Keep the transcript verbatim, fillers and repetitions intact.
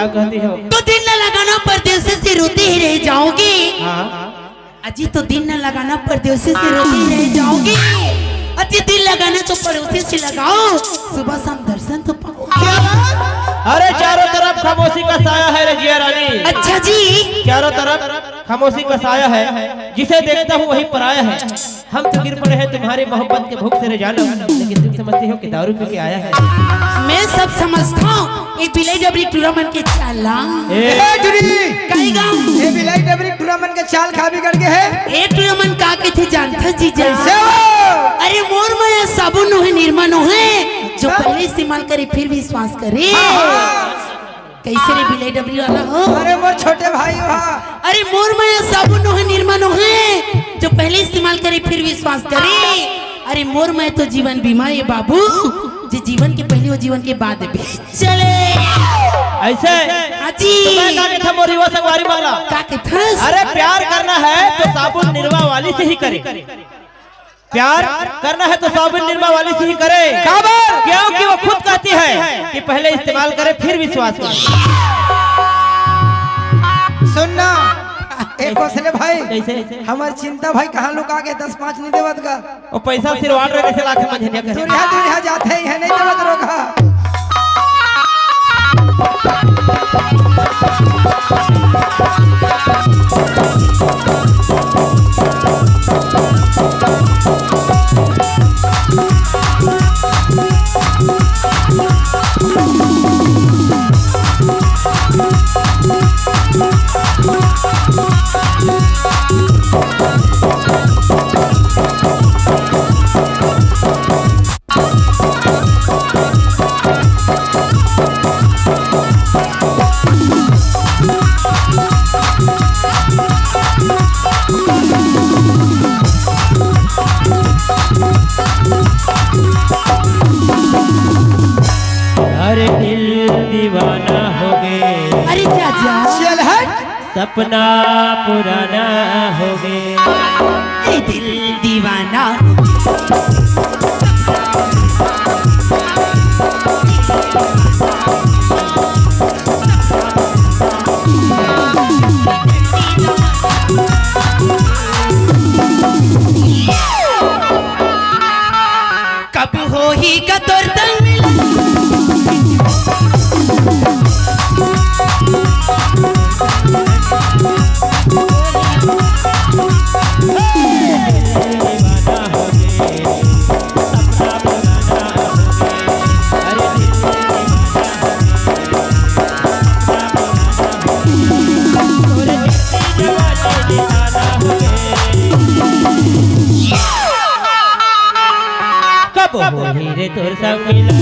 कहती हो। तो दिल न लगाना, परदेसी से रोते ही रह जाओगे। हाँ। अजी, तो दिल न लगाना, परदेसी से रोते ही रह जाओगे। अजी, दिल लगाना तो पड़ोसी से लगाओ, सुबह शाम दर्शन तो पाओ। अरे, चारों तरफ खामोशी का साया है रे जिया रानी। अच्छा जी। चारों तरफ खामोशी का साया है, जिसे देखता हूँ वही पराया है। हम तो गिर पड़े हैं तुम्हारी मोहब्बत के भूख से रे जानम, लेकिन तुम समझती हो कि दारू पी के आया है। मैं सब समझता हूँ, ये बिलाई डबरी टूरा मन के चाला। ए। ए, टूरी! कई गाँव? ये बिलाई डबरी टूरा मन के चाल खा बिगड़ के है। ए टूरा मन का के थे जानता जीजा? कैसे हो? अरे मोर माया साबुन नोहे, निरमा नोहे, जो तब? पहले इस्तेमाल करे फिर विश्वास करे। हाँ। कैसे रे बिलाई डबरी वाला हो? अरे मोर छोटे भाई हो। अरे मोर माया साबुन नोहे, निरमा नोहे, जो पहले इस्तेमाल करे फिर विश्वास करे। अरे मोर माया तो जीवन बीमा ये बाबू, जे जीवन के पहले हो जीवन के बाद भी चले। ऐसे? हाँ जी। तो मैं का कहता मोर युवा संगवारी मन ला? का कहता? अरे प्यार करना है तो साबुन निरमा वाली से ही करे। प्यार करना है तो साबुन निरमा वाली से ही करे। काबर? क्योंकि वो खुद कहती है कि पहले इस्तेमाल करे फिर विश्वास करे। सुन ना, ए कौशले भाई, कैसे? हमर चिंता भाई कहाँ लुका के दस पाँच नहीं देवत गा? वो पैसा सिरवान रहे, कैसे लाख में झनिया करे? दूरिहा, दूरिहा जाते ही है, नहीं देवत रोगा। अरे दिल दीवाना हो गए। अरे चाचा। चल हट। सपना पुराना हो गए। ए दिल दीवाना। कब होही का तोर संग मिलन? कब होही रे तोर संग मिलन?